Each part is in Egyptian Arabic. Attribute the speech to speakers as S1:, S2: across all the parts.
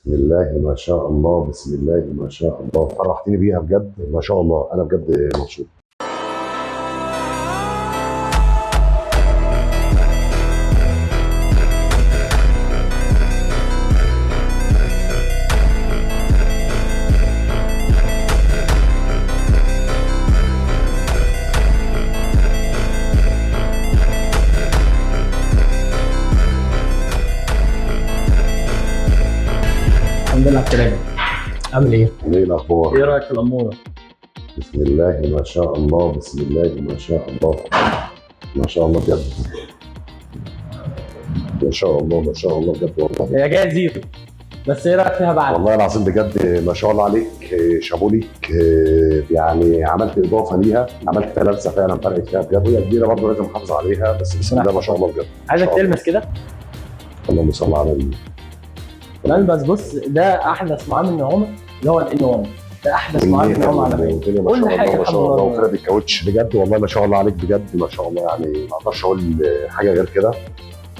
S1: بسم الله ما شاء الله، بسم الله ما شاء الله، فرحتني بيها بجد ما شاء الله، انا بجد مبسوط.
S2: الحمد لله على السلامة. عامل ايه؟
S1: ايه الاخبار؟
S2: ايه رايك في الاموره؟
S1: بسم الله ما شاء الله، بسم الله ما شاء الله، ما شاء الله بجد، ما شاء الله ما شاء الله بجد والله.
S2: هي جاية zero، بس ايه رايك فيها بعد؟
S1: والله العظيم بجد ما شاء الله عليك، شابو ليك، يعني عملت اضافه ليها، عملت لمسه فعلا فرقت فيها بجد. وهي كبيرة برضه لازم احافظ عليها، بس بسم الله ما شاء الله بجد.
S2: عايزك
S1: شاء الله.
S2: تلمس كده.
S1: اللهم صل على النبي.
S2: ملبس، بص ده احدث معامل نعومة اللي هو ال N 1، ده احدث معامل نعومة عالمية.
S1: والدنيا ما
S2: كل
S1: شاء
S2: حاجة
S1: الله ما
S2: الحمد
S1: شاء الله.
S2: لله.
S1: وفرد الكاوتش بجد والله ما شاء الله عليك بجد ما شاء الله، يعني ما اقدرش اقول حاجة غير كده.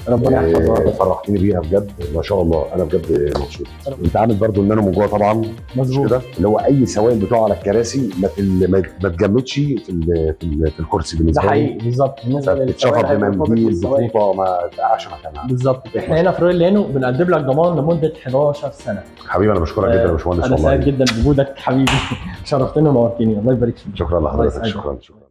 S2: ربنا يحفظها.
S1: فرحتني بيها بجد ما شاء الله، انا بجد مبسوط. انت عامل برضو النانو من جوه طبعا، مش
S2: مظبوط.
S1: كده؟ اللي هو اي سوائل بتقع على الكراسي ما تجمدش في الكرسي
S2: ده
S1: بالنسبة لي.
S2: حقيقي بالظبط. بالنسبة
S1: بتتشفط
S2: للسوائل هيبقى فاضل
S1: بمنديل
S2: السوائل.
S1: بفوطه ما تقعش مكانها.
S2: بالظبط. احنا هنا في رويال لينو بنقدم لك ضمان لمدة 11 سنة.
S1: حبيبي انا بشكرك جدا يا باشمهندس
S2: انا
S1: والله.
S2: سعيد جدا بوجودك حبيبي، شرفتني ونورتني، الله يبارك فيك.
S1: شكرا
S2: الله
S1: لحضرتك.
S2: يسعدك.
S1: شكرا شكرا.